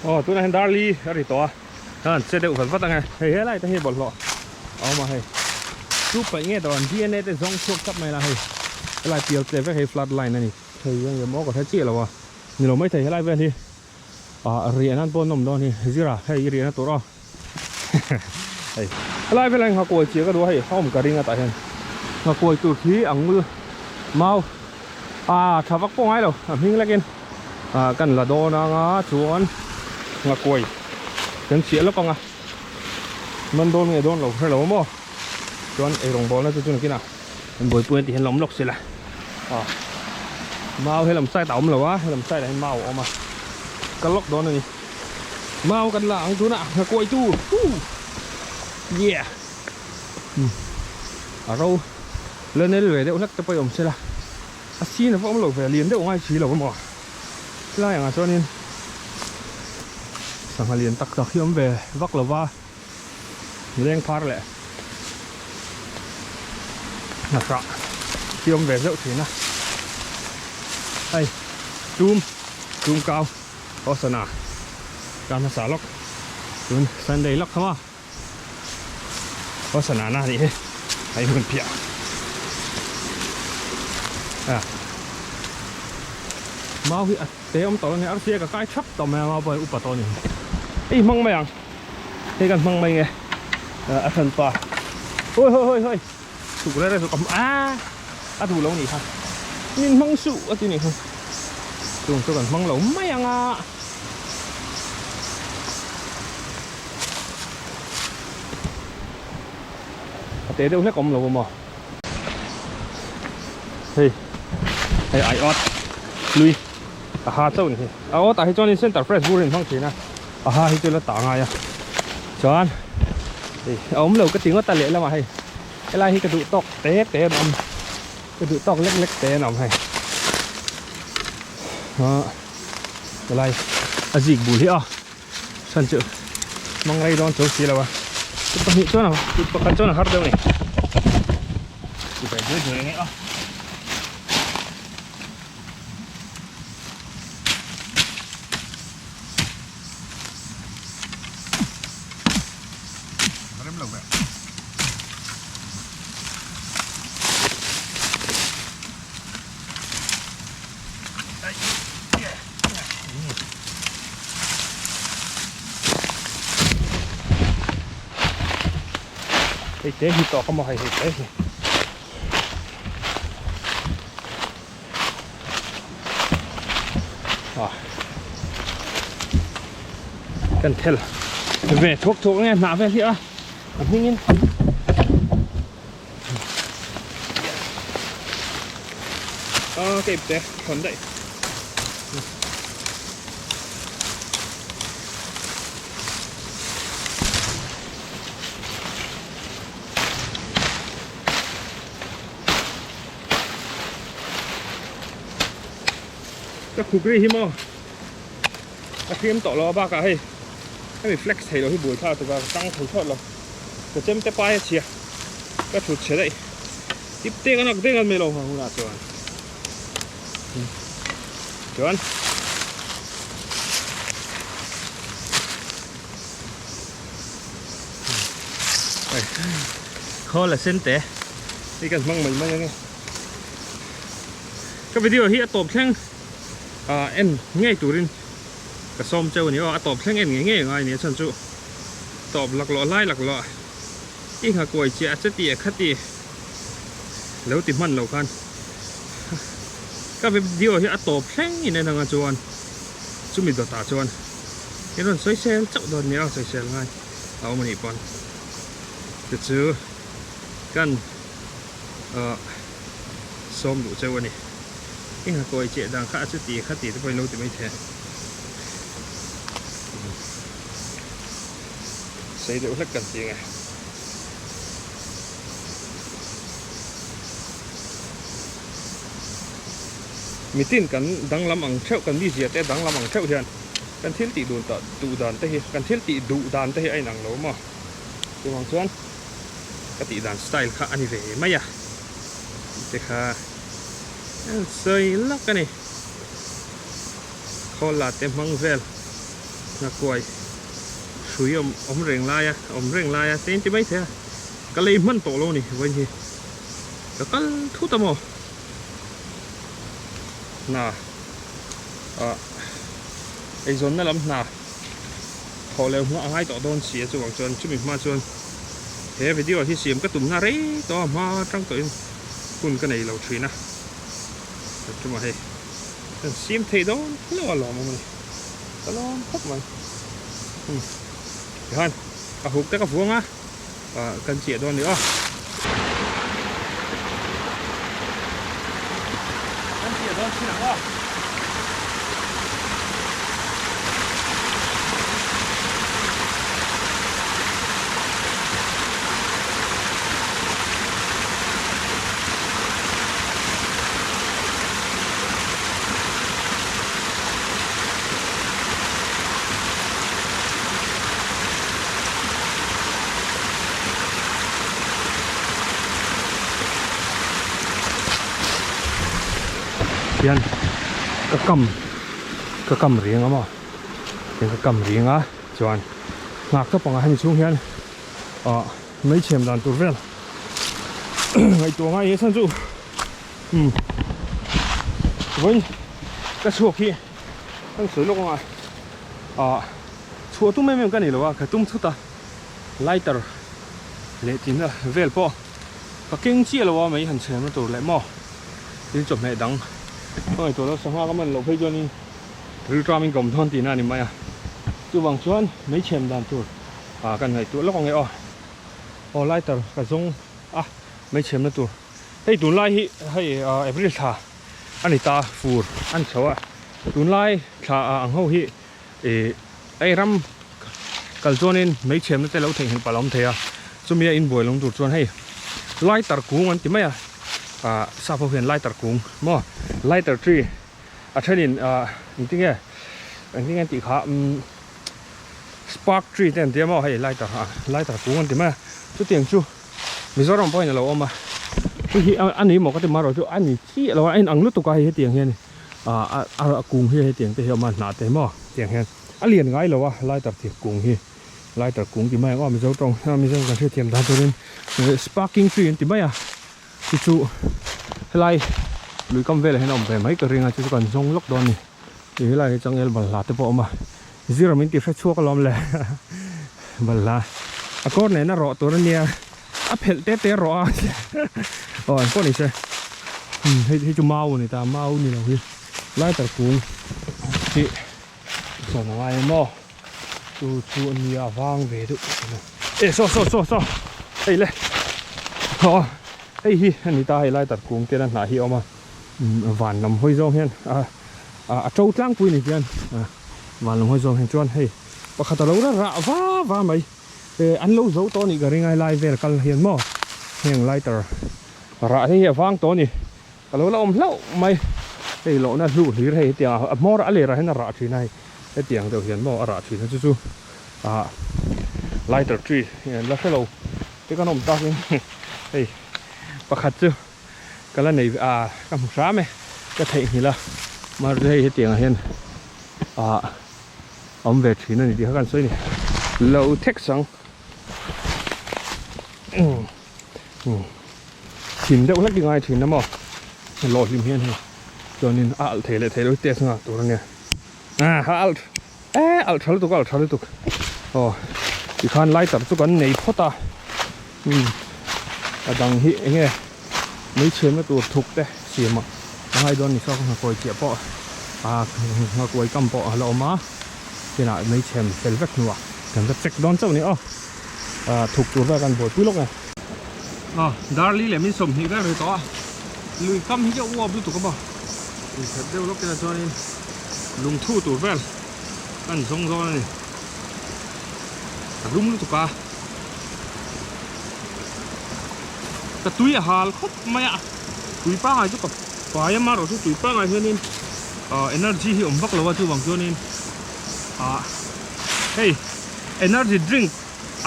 Aw tunah hian dar li a ri tawh a, khan che deuh vat vat ang e, hei helai te hi bawlhhlawh a awm a hei chu paih nge tawh an dna te zawng chhuak tap mai la hei helai pial tle vek hei flood line a ni thei ang em aw ka hre chiah lo a ni lo maithei helai vel hi ah riah nan pawh an awm dawn hi zira hei i riahna tur aw hei helai velah hian nghakuai chiah ka duh a hei a awm ka ring a tah hian nghakuai tur khi a ngul mau ah tha vak pawh ngai lo a hming lekin ah kan la dawn anga chuan nghakuai kan chhiah lawk anga man dawn nge dawn lo hre lo maw chuan eirawng bawlna chu chu nakinah an buaipui an tih hian la awm lawk sila ah mau helam side ah a awm lo a helam side ah hian mau a awm a ka lawk dawn a ni mau kan la ang tunah nghakuai tu huu yeah a ro la nel ve deuh hlek te pawh i awm sela a sin a va awm lo ve lian deuh ngai si lo emaw helai angah chuanin sangha lian tak tak hi awm ve vak lo va leng phar leh hnahrah hi awm ve zeuh thin a hei tum tum kau aw sana ka hmasa lawk tun sunday lawk kha maw aw sana na nih hi hei hun phiah a mau hi a te awm tawh lo a ni arsi ka kai thap tawh mai a mau pawh hi upa tawh a ni hei hmang mai ang. Hei kan hmang mai nge a hran pa hawi hawi hawi hawi chhuk reng reng chu ka a a duh lo nih kha min hmang suh a ti nih kha chung chu kan hmang lo mai ang a a te deuh hlek awm lo maw hei hei ai awt lui a ha chauh ni hi a awt ah hi chuan in center fresh bur in hmang thin a. Aha hi chu la tah ngai a chuan hei a awm lo ka ti ngawt a lehlamah hei helai hi ka duh tawk te te an awm ka duh tawk lek lek te an awm hei ah helai a zik bul hi a chhan chu hmang rei dawn chu si lo a kut pahnih chuan a kut pakhat chuan a har deuh a ni ti ve duai duai ang e a. Rem lo ve. Hei te hi tawk a maw hei hei te hi. Kan thel ve thuak thuak nge hnah vel hi a a hming in a ka ip te thawn daih Ka khuk ri hi maw a hriam tawh lo a bakah hei hemi flex thei lo hi buai thlak tuk a ka tang thei thlawt lo ka chem te pai a chhia ka thut chhe daih ip tek a nak deng an mai lo hma hunah chuan chuan khawl a sen te hei kan hmang mai mai ange ka video hi a tawp thleng ah en ngei turin ka sawm cheu ani aw a tawp thleng en ngei ngei angai ania chhan chu tawp laklawh lai laklawh i nghakuai chiah a che ti a khati lo ti hman lo khan ka video hi a tawp thleng in en anga chuan chumi dawtah chuan i rawn sawi sel chauh dawn nia sawi sel ngai a awm anih pawn te chu kan ah sawm duh cheu ani i nghakawi chiah dan kha a chuti kha tih te pawh in lo ti mai thei a sei deuh hlek kan ti ang e. Mitin kan danglam ang theuh kan mizia te danglam ang theuh hian kan thil tih dun ta duh dan te hi kan thil tih duh dan te hi a inang lo maw chuvang chuan ka tih dan style kha a ni ve mai a te kha an sawi lawk a ni khawl la te hmang vel. Nghakuai hrui awm awm reng lai a awm reng lai a te in ti maithei a ka lei hman tawh lo a ni vawiin hi ka kal thut a maw hna ah eizawnna lam hna thawh leh hmuh a ngai tawh dawn si a chuvang chuan chumi hma chuan he video hi siam ka tum na rei tawh a hma atang tawhin hun ka nei lo thin a chuma hei kan siam thei dawn hlauh a lawm awm a ni. Ka lawm khawp mai. Umm tihian a huk te ka vuang a, ah kan chiah dawn a ni aw. Kan chiah dawn thin ang aw. Hian ka kam ka kam riang a maw hian ka kam riang a chuan nghak tawp ang a hemi chhung hian ah mei chhem dan tur vel ngaihtuah ngai nge chhan chu. Umm vawiin ka chhuak hi kan sawi lawk anga ah chhuah tum em em ka ni lo a ka tum thut a lighter leh tihna vel pawh ka keng chiah lo a mai han chhem na tur leh maw tin chawhmeh dang ka ngaihtuah lo sangha ka man loh phei chuanin rilṭamin ka awm dawn tihna a ni mai a chuvang chuan mei chhem dan tur ah kan ngaihtuah lawk ange aw aw lighter ka zawng a mei chhem na tur. Hei tunlai hi hei April thla a ni ta fur a ni chho a, tunlai thla ang ho hi ih hei ram kal chuanin hmeichhiamna te lo theihnghilh palh a awm thei a, chumi a inbuai lawm tur chuan hei lighter kung an ti mai a, ah sap ho hian lighter kung maw lighter tree a thenin ah engtinge engtinge an tih kha umm spark tree te an ti a maw hei lighter ah lighter kung an ti mai a chutiang chu. Mizoram pawhin a lo awm a, hei hi a ni maw ka ti marawh chu a ni chiah lo a, a inang lutuk a hei hetiang hian ah a kung hi hetiang te hi a awm a hnah te maw tiang hian a lian ngai lo a lighter thir kung hi lighter kung ti mai ang aw Mizo tawng Mizo kan hriatthiam dan turin sparking tree an ti mai a chu chu helai lui kam velah hian a awm ve mai ka ring a chu chu kan zawng lawk dawn a ni tih helai hi changel balhla te pawh a awm a. Zira min ti hre chhuak alawm le balhla a kawr nena rawh tur ania a phelh te te rawh a aw an pawh ni se hei hei chu mau ani ta mau ni lo hi lighter kung hi sawn a ngai em aw chu chu ania a vang ve deuh e saw saw saw saw hei le aw hei hi ani ta hei lighter kung te na hnah hi a awm a van lam hawi zawng hian a a to tlangpui ni hian van lam hawi zawng hian chuan hei pakhat a lo la rah va va mai eh an lo zo tawh a nih ka ring a helai vel kal hian maw heng lighter rah te hi a vang tawh a ni ka lo la awm hlauh mai hei lohna hluh hlir hei hetiang a hmawr a lerah hian a rah thin a hei hetiang deuh hian maw a rah thin a chu chu ah lighter tree an la hrelo te kan awm takin hei pakhat chu. Ka la nei a ka hmu hram e ka theihnghilh a mar hei hetiang ah hian ah awm ve thin a ni tih kha kan sawi a ni lo thek sang thim deuh hlek i ngai thin a maw lawh hlim hian hei chuanin a alh thei leh thei lo hi test nghak tur a nia a alh e alh tha lutuk alh tha lutuk aw tikhan lighter chu kan nei phawt a umm a dang hi eng nge mei chhiamna tur thuk te siam a ngai dawn ni saw ka nghakuai chiah pawh ah nghakuai kam pawh a la awm a chinah mei chhem fel vek hnuah kan va check dawn chauh a ni aw ah thuk tur vel kan buaipui lawk e. Aw darli leh min 20 vel ri tawh a lui kam hi ka uap lutuk a maw inkhat deuh lawk ila chuanin lungthu tur vel kan zawng zawn a ni a lum lutuk a ka tui a hal khawp mai a tui pangai chu ka pai a marawh chu tui pangai hianin ah energy hi awm vak lo a chuvang chuanin ah hei energy drink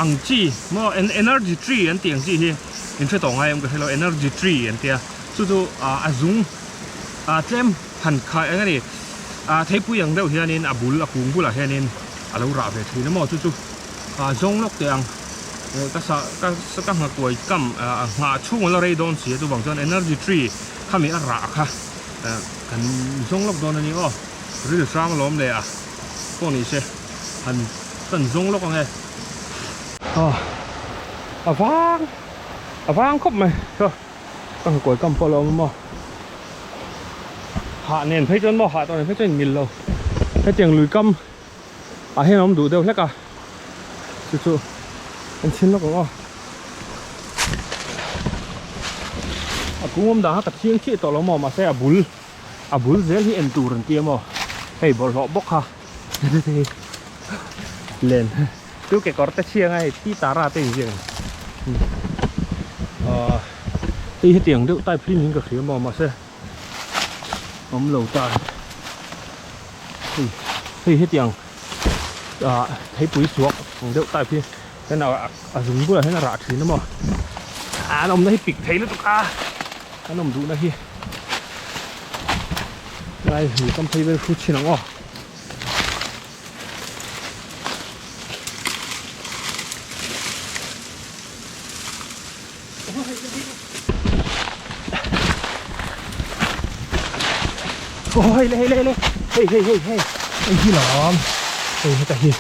ang chi maw energy tree an tih ang chi hi in hre tawh ngai em ka hre lo energy tree an tia chu chu ah a zung ah tlem han khai eng a ni ah theipui ang deuh hianin a bul a kung bulah hianin. a lo rah ve thin a maw chu chu ah zawng lawk teh ang eh ka sah ka ka nghakuai kam ah nghah chhung a la rei dawn si a chuvang chuan energy tree khami a rah kha eh kan zawng lawk dawn a ni aw ril hrang lawm leh a pawh ni se han kan zawng lawk ang e ah a vang a vang khawp mai chaw ka nghakuai kam pawh a lo awm a maw hah nen phei chuan maw hah tawh nen phei chuan in mil lo hetiang lui kam ah hian a awm duh deuh hlek a chu chu an chhin lawk ang aw a kung awm dan kha ka chiang chiah tawh lo maw mahse a bul a bul zel hi en tur an ti a maw hei bawlhhlawh bawk kha len chu kekawr te chhiang a hei ti tara te inziak a ni ahh hei hetiang deuh type hi niin ka hria maw mahse awm lo ta hei hei hetiang ah theipui suak ang deuh type hi hian a a zung bulah hian a rah thin a maw an awmna hi pik thei lutuk a an awm duhna hi lai lui kam phei vel hrut thin ang aw. Aw hei le hei le hei le hei hei hei hei hei hi lam hei heta hi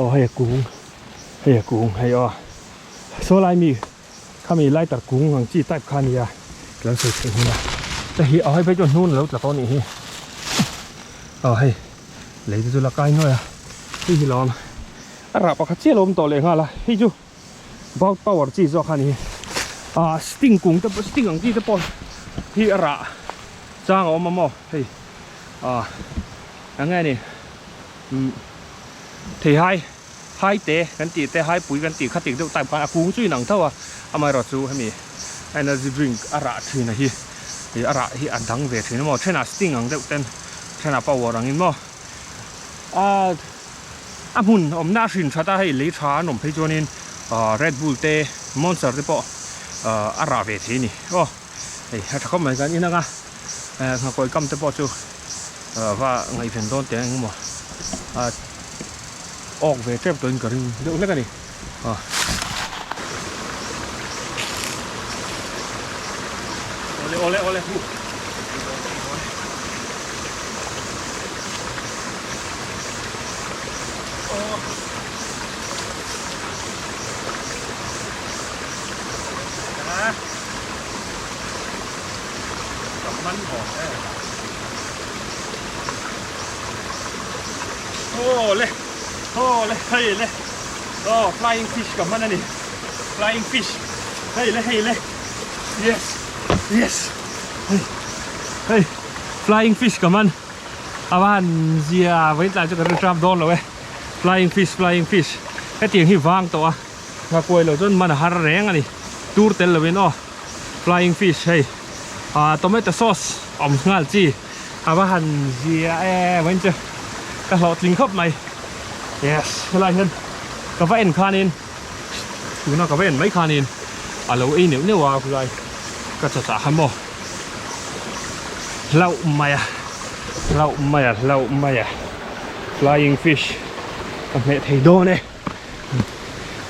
aw hei a kung hei a kung hei aw saw lai mi khami lighter kung ang chi type kha ania ka lo sawi theih hun a hei hi aw hei phei chuan hnun a lo tla tawh a nih hi aw hei lei te chu la kai nuai a hei hi lawm a rah pakhat chiah a lo awm tawh leh nghal a hei chu. Bout power chi zawk a ni ah sting kung te pawh sting ang chi te pawh hi a rah chang a awm a maw hei ah eng nge ni umm thei hai hai te kan tih te hai pui kan tih kha tik deuh type khan a kung chu inang tho a amaherawh chu hemi energy drink a rah thin a hi ih a rah hi a dang ve thin a maw thenah sting ang deuh ten thenah power ang in maw ah. A hmun awmna a hrin that a, hei lei tha an awm phei chuanin ahh red bull te monster te pawh ahh a rah ve thei a ni aw hei a tha khawp mai kan in anga eh nghakawi kam te pawh chu ahh va ngaihven dawn teh ang emaw ah awk ve tep tawhin ka ring deuh hlek a ni aw. Awle awle awle hu. Awle awle hei le aw flying fish ka hman a ni flying fish hei le hei le yes yes hei hei flying fish ka hman. A va han zia vawiin tlai chu ka ring hrap dawn lo e flying fish flying fish hetiang hi vang tawh a nghakuai lo chuan man a har reng a ni tur tel lovin aw flying fish hei ah tomato sauce awm nghal chi a va han zia e vawiin chu ka hlawhtling khawp mai yes helai hian ka va en khanin tuna ka va en mai khanin a lo ei neuh neuh a khulai ka chawchah kha maw. Hlauh mai a hlauh mai a hlauh mai a flying fish ka hmeh thei dawn e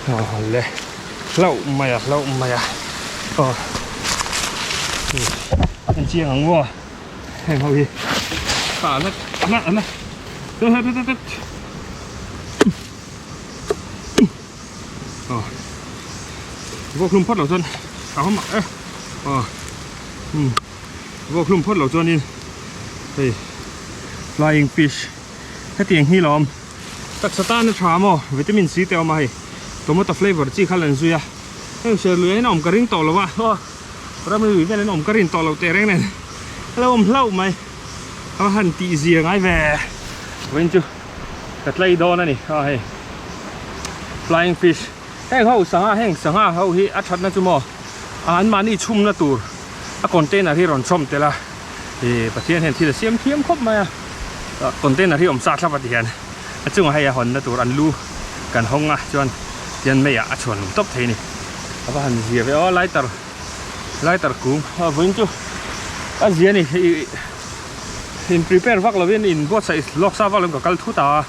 aw le hlauh mai a hlauh mai a aw en chiang ang maw heng ho hi ah la la la la la la aw vuak hlum phawt lo chuan a awm e aw umm vuak hlum phawt lo chuanin hei flying fish hetiang hi lawm taksa tan a tha maw vitamin C te a awm a hei tomato flavour chi kha lan zui a heng ser lui ah hian a awm ka ring tawh lo a aw ramri vel in a awm ka rin tawh loh teh reng nen a lo awm hlauh mai a han tih zia ngai ve vawiin chu. Ka tlei dawn a ni a hei flying fish heng ho sangha heng sangha ho hi a thatna chu maw an mahni chhumna tur a container hi rawn chhawm tel a ih Pathian hian thil a siam thiam khawp mai a container hi awm sa thlap a ti hian a chungah hei a hawnna tur an lu kan hawng a chuan tian meiah a chhuan tawp thei a ni a va han zia ve aw lighter lighter kung a vawiin chu a zia a ni ih. In prepare vak lovin in buatsaih lawk sa vak lovin ka kal thut a.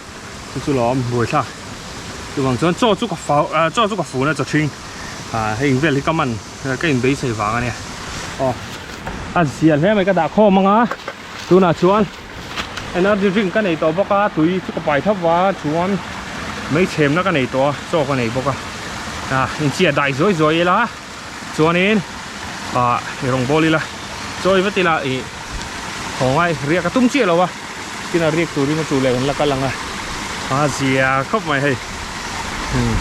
Chu chu lawm buaithlak. Chuvang chuan chaw chu ka fau ah chaw chu ka fun a chaw ṭhing ah hei vel hi ka man ka inbeisei vang a nia. Aw a zia hle mai ka dah khawm ang a tunah chuan energy drink ka nei tawh bawk a tui chu ka pai thap va chuan mei chhemna ka nei tawh a chaw ka nei bawk a ah inchhia dai zuai zuai ila chuanin ah rawng bawl ila chawi vat ila ih khawngai riak a tum chiah lo a tin a riak turin a chu leh kan la kal ang a a zia khawp mai hei umm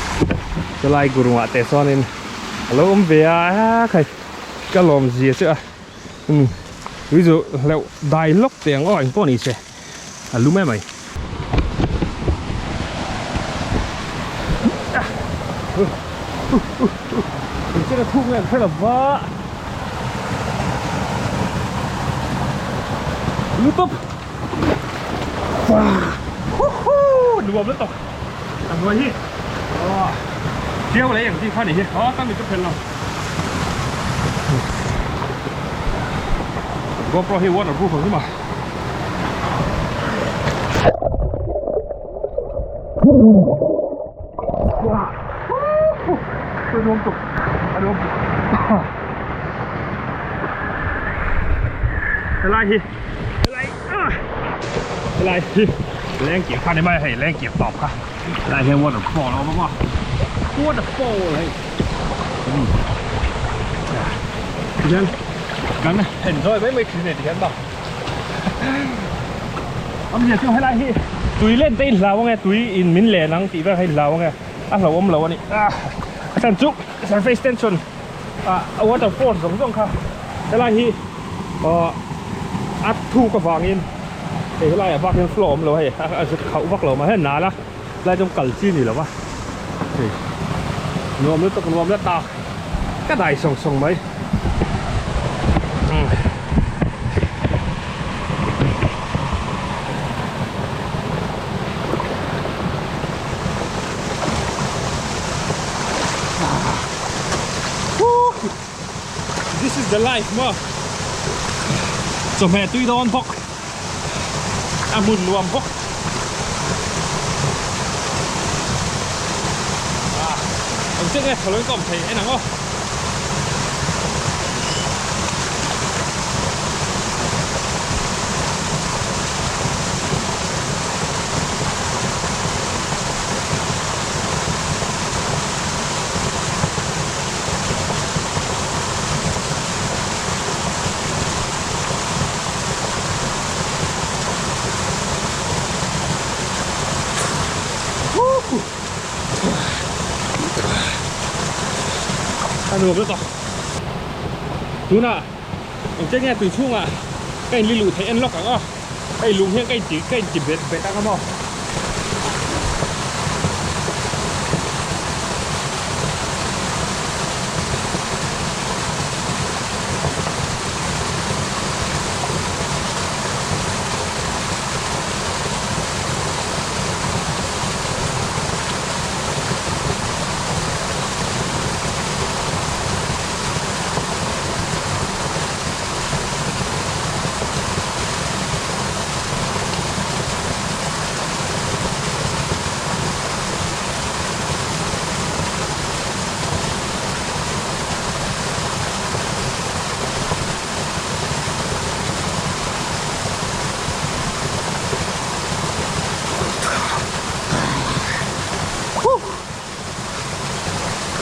chulai gurungah te chuanin a lo awm ve a khai ka lawm zia che a umm tui chu hleuh dai lawk teh ang aw engpawh ni se a lum em mai. Lutuk nuam lutuk a hnuai hi chiau leh eng tih kha ni hi a ka mit chu phelh lo GoPro hi waterproof ang chu ma. Helai hi helai helai hi lengkir kha ni mai hei lengkir tawp kha helai hian waterfall a awm a waterfall hei tihian kan enjoy mai mai thin a ni tihian maw awmzia chu helai hi tui len te in hlau ange tui in min len ang tih vel kha in hlau ange a hlauhawm lo a ni a chhan chu surface tension ah water force zawng zawng kha helai hi ahh a thuk avangin hei helaiah bak hian flow a awm lo hei a zut khauh vak lo mah hian nal a helai chuan kal chi a ni lo va hei nuam lutuk nuam la tak ka dai sawng sawng mai. This is the life maw Chawhmeh tui dawn bawk A hmun nuam bawk Ah Ang chiah nge thaw lo in ka awm thei en ang aw. A nuam lutuk tunah engtin nge tui chhungah ka inli luh theih en lawk ang aw hei lung hian ka inti ka inti bet bet ang a maw.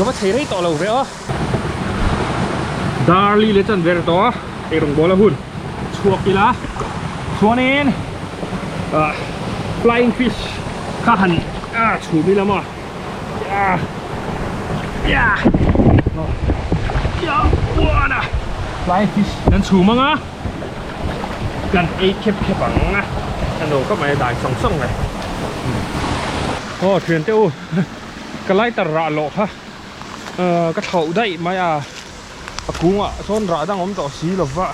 Ka va thei rei tawh lo ve aw. Darli leh chan ver tawh a ei rawng bawl a hun chhuak ila chuanin ah flying fish kha han ah chhum ila maw ah yeah flying fish kan chhum anga kan ei khep khep ang a ka no khawp mai a dai sawng sawng mai aw thian te u ka lighter rah lawh kha ka thlauh daih mai a a kungah sawn rah dang awm tawh si lova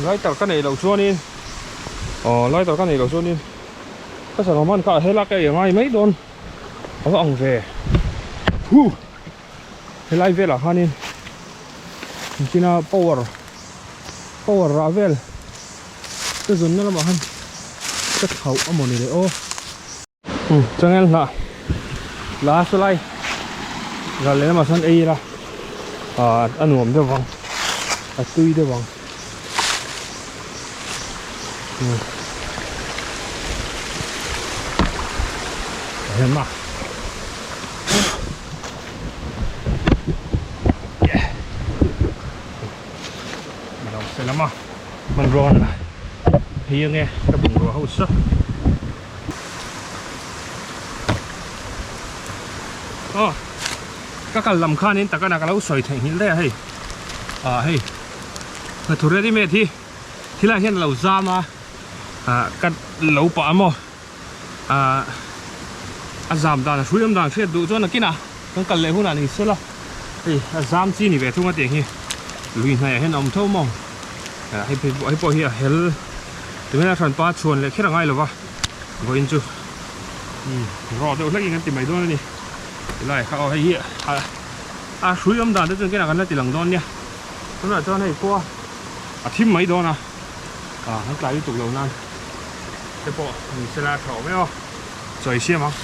lighter ka neih loh chuanin aw lighter ka neih loh chuanin ka sangha man kha a helak ei a ngai mai dawn a va ang ve huh. Helai velah khanin engtina power power rah vel ka zawnna lamah khan ka thlauh a mawni le aw. Changel hnah la saw lai ral leh lamah sawn ei ila ah a nuam deuh vang a tui deuh vang Rema Lama hmanrua kan la phei ange ka bungrua ho sa aw ka kal lam khanin takana ka lo sawi theihnghilh daih a hei ah hei hnathawh ready made hi thilai hian a lo zam a ah ka lo pah a maw ah a zam dan a hrui awm dan hriat duh chuan nakinah kan kal leh hunah ni sela hei a zam chi ni ve thung a tiang hi lui hnaiah hian a awm tho maw ah hei phei hei pawh hi a hel tunge a hranpa chhuan leh kher a ngai lova vawiin chu umm raw deuh hlek in kan ti mai dawn a ni tilai kha aw hei hi a a hrui awm dan te chu nakinah kan la ti lang dawn nia tunah chuan hei khua a thim mai dawn a ah kan tlai lutuk lo nan te pawh ni sela a tha awm em aw chawi siam ang.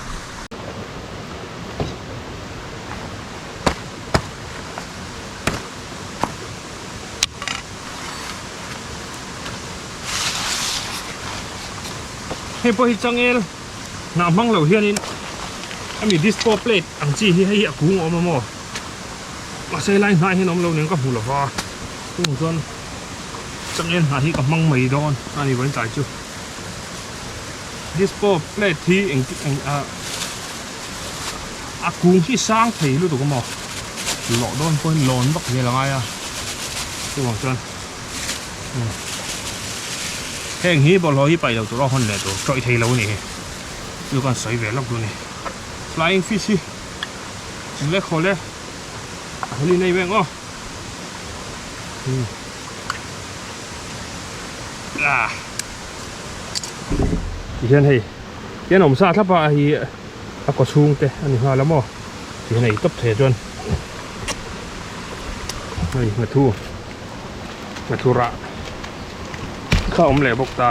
Hei pawh hi changel hnah hmang lo hianin ami disco plate ang chi hi hei hi a kung a awm a maw mahse helai hnah hian a awm lo nen ka hmu lo va chung chuan changel hnah hi ka hmang mai dawn a ni vawiin tlai chu disco plate hi eng eng ah a kung hi sang thei lutuk a maw lawh dawn pawhin lawn vak zel a ngai a chuvang chuan heng hi bawlhhlawh hi paih loh tur a hawn leh tur tawih thei lo a ni hi chu kan sawi ve lawk duh a ni flying fish hi le khaw le a heli nei veng aw ah tihian hei hian awm sa thlap a hi a kaw chhung te a ni nghal a maw tihian a ei tawp thei a chuan hei nghathu nghathu rah kha awm leh bawk ta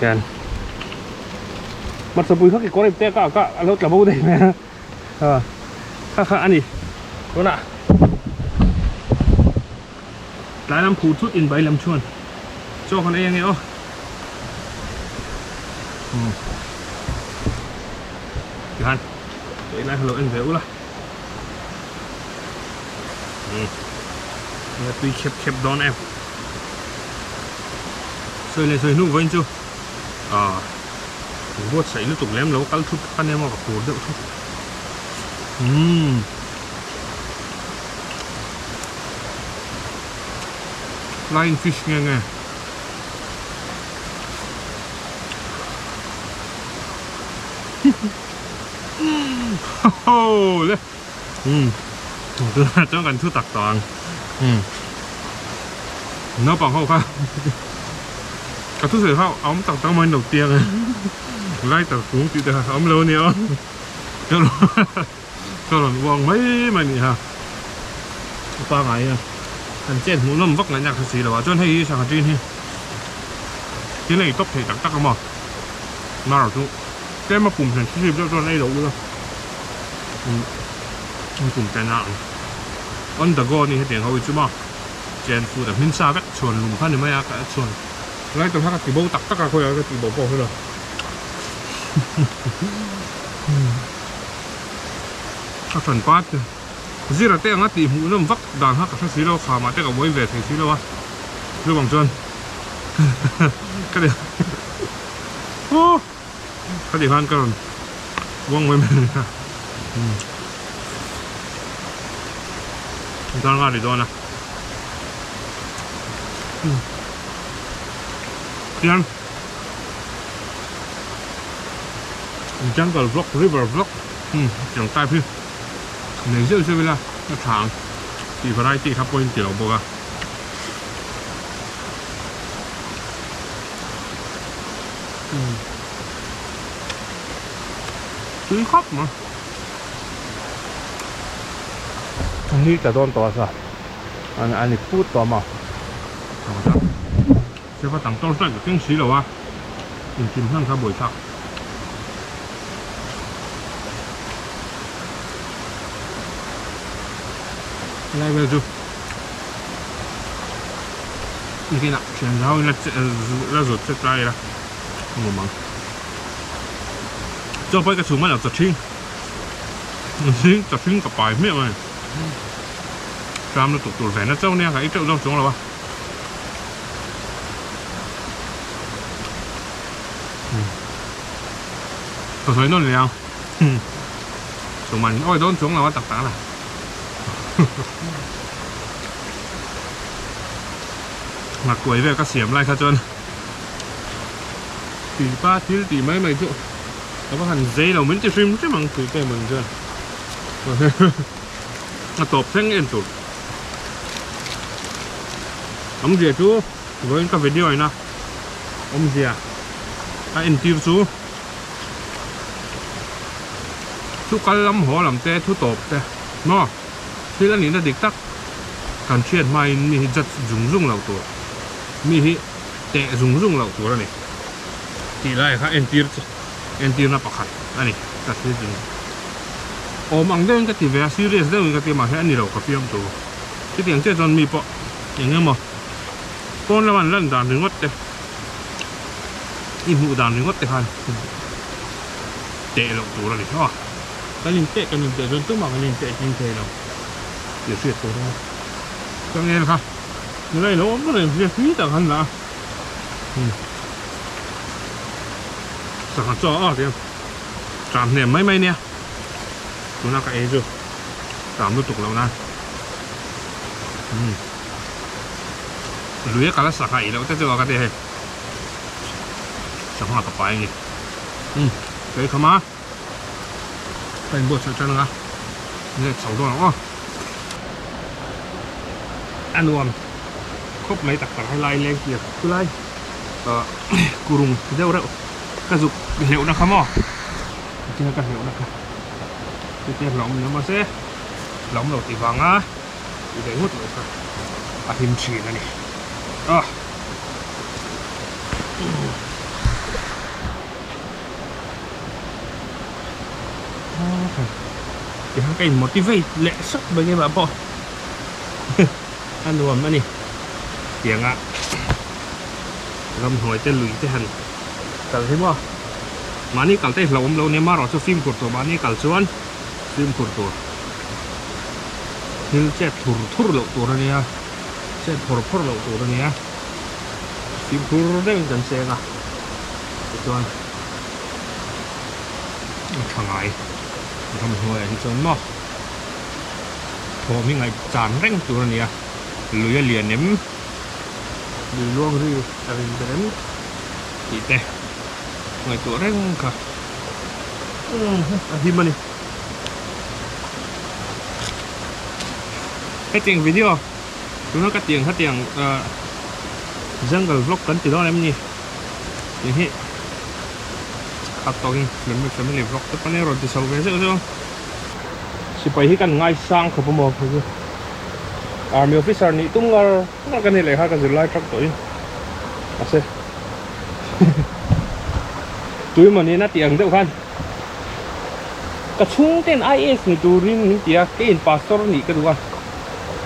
hian hmarcha pui kha kekawr ip te ka ka a lo tla bo daih mai a a kha kha a ni tunah tlai lam phur thut in bai lam chuan chaw kan ei ange aw umm tikhan ei lai kha lo en ve ula umm nia tui khep khep dawn em sawi leh sawi hnu vawiin chu ah buatsaih lutuk lem lo kal thut kha nia maw ka phur deuh thut umm. Flying fish nge nge ho le um tunah chuan kan thu tak tawh ang um naupang ho kha ka thusawi kha a awm tak tak mai lo tiang e lighter kung tih te kha a awm lo ania aw Ka rawn uang mai mai nih ha. A pangai a. Kan chet hmuh nawm vak ngaihna ka hre si lo a. Chuan hei hi sangha chin hi thil ei tawp thei tak tak a maw. Mar chu tlem a pum hran hri deuh chuan ei lo ula. Umm pum chen a ang. On the go a ni hetiang ho hi chu maw. Chen food a hmin sa vek chhuan lum kha ni mai a ka chhuan lai tawh kha ka ti bo tak tak a khawiah ka tih bo pawh hre lo. Ka hran pat zira te anga tih hmuh nawm vak dan kha ka hre si lo a khamah te ka buai ve thei si lo a chuvang chuan ka ti ka ti khan ka rawn uang mai mai a dar nga ri dawn a tiang Jungle vlog, river vlog tiang type hi nei zeuh zeuh ila a tha ang tih variety kha pawhin ti lo bawk a. Tui khawp mai. Ni tla dawn tawh a sa a ni phut tawh a maw. Sefa tang tawng strike ka keng si lo a, inchim hlan kha buaithlak. Helai vel chu nikinah thian zau in la zawt che ta ila a nuam ang. Chaw pawh hi ka chhum hman lo chawthing chawthing ka pai hmiah mai. Tram lutuk tur ve na chauh nia ka ei teuh zawng chuang lo a. Ka sawi nawn leh ang. Chuman awi dawn chuang lo a tak tak a. Nghakuai vel ka siam lai kha chuan tuipa thil tih mai mai chu ka va han zei lo min ti hrim hrim ang tuipa emaw ni chuan a tawp thleng en tur. Awmzia chu vawiin ka video ina awmzia a entir chu thu kal lam haw lam te thu tawp te maw thil a nihna dik tak kan hriat hmain mi hi judge zung zung loh tur mi hi teh zung zung loh tur a ni tih lai kha entir chu entirna pakhat a ni ka thil zung awm ang deuhin ka ti ve a serious deuhin ka ti a mahse a ni lo ka fiam tur chutiang chiah chuan mi pawh eng emaw pawn lama an lan dan ringawt te. I hmuh dan ringawt te khan teh loh tur a ni aw. Kan inteh kan inteh chuan tumah kan inteh ching thei lo tih hriat tur a ni. Changel kha nula i lo awm reng sia tui tak han la a. Sangha chaw a tiang tram hnem mai mai nia tuna ka ei chu tram lutuk loh nan. Lui a kal a sangha ei loh te chu a ka ti hei. Sangha ka pai a ni. Umm kei kham a ka inbuatsaih tan anga let chho dawn ang aw. A nuam khawp mai tak tak helai leng tir chulai ah kurung deuh reuh ka zuk hleuhna kha maw chutia ka hleuhna kha chutia hlauhawm ni mahse hlauhawm lo tih vanga tih leh ngawt loh kha a him thin a ni ah. Tihian ka in motivate leh sawt mai nge mah pawh a nuam a ni tianga ramhnuai te lui te han kal hi maw mahni kal te hi hlauhawm lo nia marawh chu fimkhur tur mahni kal chuan fimkhur tur thil chet thur thur loh tur a nia chet phawr phawr loh tur a nia fimkhur deuhin kan cheng a tichuan a tha ngai ramhnuaiah hi chuan maw thawm hi ngaih chan reng tur a ni a lui a lian em lui luang ri a rin ber em tih te ngaihtuah reng kha a him a ni. Hetiang video tuna ka tiang hetiang ahh jungle vlog kan ti dawn em ni tih hi khat tawkin family vlog te pawn rawn ti chho ve zeuh zeuh a sipai hi kan ngaisang khawp a maw hei chu army officer nih tum ngar ngar ka ni leh kha ka zirlai tang tawhin mahse tuimawni na tih ang deuh khan. Ka chhungten IAS ni turin min ti a, keiin pastor nih ka duh a,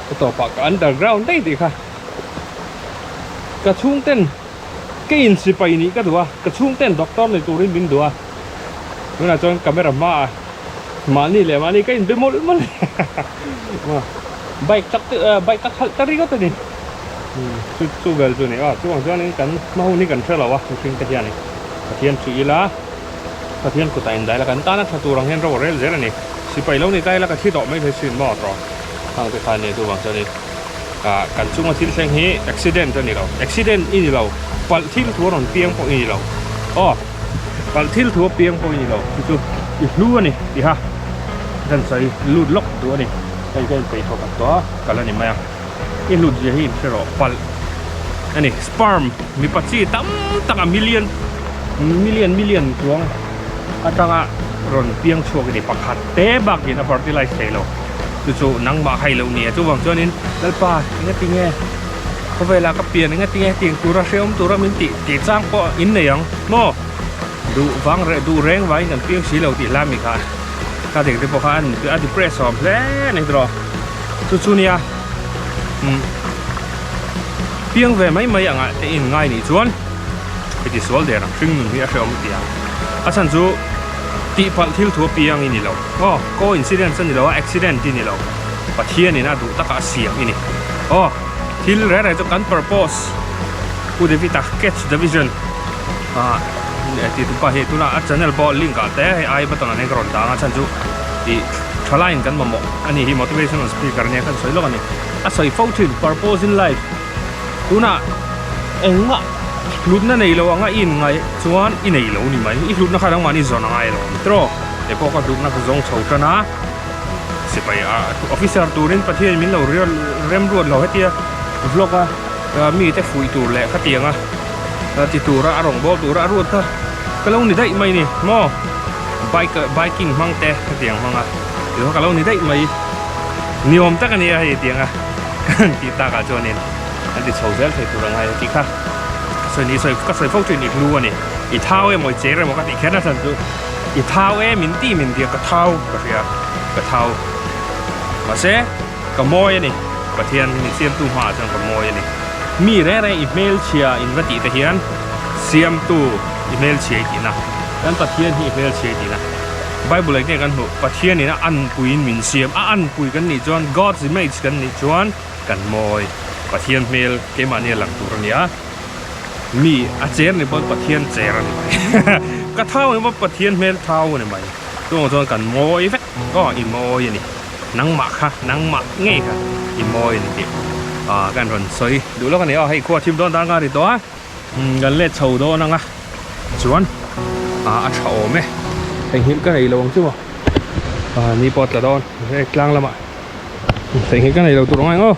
ka tawpah ka underground daih tih kha. Ka chhungten keiin sipai nih ka duh a, ka chhungten doctor ni turin min duh a, tunah chuan camera hmaah mahni leh mahni ka inbe mawlh mawlh a, bike tak te bike ka khalh ta ringawt a ni. Chu chu vel chu a ni a, chuvang chuanin kan hma hun hi kan hre lo a mihring te hianin Pathian ṭih ila. Pathian kutah indai la kan tana tha tur ang hian ro a rel zel a ni. Sipai lo ni ta ila ka thi tawh mai thei sin maw tawh hang te khan ni chuvang chuanin ah kan chunga thil thleng hi accident a ni lo accident i ni lo palh thil thu a rawn piang pawh i ni lo aw palh thil thu a piang pawh i ni lo chu chu i hlu a ni tiha kan sawi lut lawk duh a ni hei ka inpeih thaw khat tawh a kal a ni mai a i hlut zia hi inhre rawh palh a ni sperm mipa chi tam tak a million million million chuang atanga rawn piang chhuak a ni pakhat te bakin a fertilize thei lo chu chu nangmah hai loh nia chuvang chuanin lalpa enga tinge khawvelah ka pian enga tinge hetiang tura hrehawm tura min tih tih chang pawh in nei ang maw duh vang reh duh reng vangin kan piang si lo tih hla mi kha ka ding te pawh kha a depress awm hle a ni tawh. Chu chu nia umm piang ve mai mai angah te in ngai nih chuan heti sual der ang hring nun hi a hrehawm ti ang. A chhan chu tihpalh thil thu a piang i ni lo. Aw coincidence a ni lo a, accident i ni lo. Pathian in a duh takah a siam i ni. Aw thil reng reng chu kan purpose Pu David-a catch the vision ah ti tupa hi tunah a channel pawh link ah te hei ai button ah hian ka rawn dang a chhan chu ih thalaiin kan mamawh a ni hi motivational speaker ania khan sawi lawk a ni a sawi fo thin purpose in life tunah engmah hlutna nei lo anga i inngaih chuan i nei lo ni mai i hlutna kha nangmahni zawn a ngai lo ang tiraw kei pawh ka hlutna ka zawng chho tan a sipai ah officer turin Pathian min lo remruat lo hetia vlog a mite fuih tur leh khatiang a ti tura a rawn bawl tura a ruat kha ka lo ni daih mai ni maw bike biking hmang te khatiang hmang a tih kha ka lo ni daih mai ni awm tak a nia hei tiang a kan tih takah chuanin an ti chho zel thei tur a ngai a tih kha sawi ni sawi ka sawi fo thin i hlu a ni i thau emaw i cher emaw ka tih kher nasa chu i thau e min ti min tia ka thau ka hria ka thau mahse ka mawi a ni Pathian min siamtu hmaah chuan ka mawi a ni. Mi reng reng i hmelchhia in va tih te hian siamtu i hmelchhia i tihna, kan Pathian hi i hmelchhia i tihna. Bible ah nge kan hmuh? Pathian in a anpui in min siam, a anpui kan nih chuan God's image kan nih chuan kan mawi. Pathian hmel keimahni a lang tur a ni a, mi a cher ni pawn Pathian cher a ni mai. Ka thau ni pawn Pathian hmel thau a ni mai. Chuvang chuan kan mawi vek, aw i mawi a ni. Nangmah kha, nangmah ngei kha i mawi a ni tih ah kan rawn sawi duh lawk a ni aw hei khua thim dawn tan ka ri tawh a umm kan let chho dawn ang a chuan ah a tha awm e theihnghilh ka nei lo ang chu maw ah ni pawh a tla dawn hei tlang lamah theihnghilh ka nei lo tur ang aw.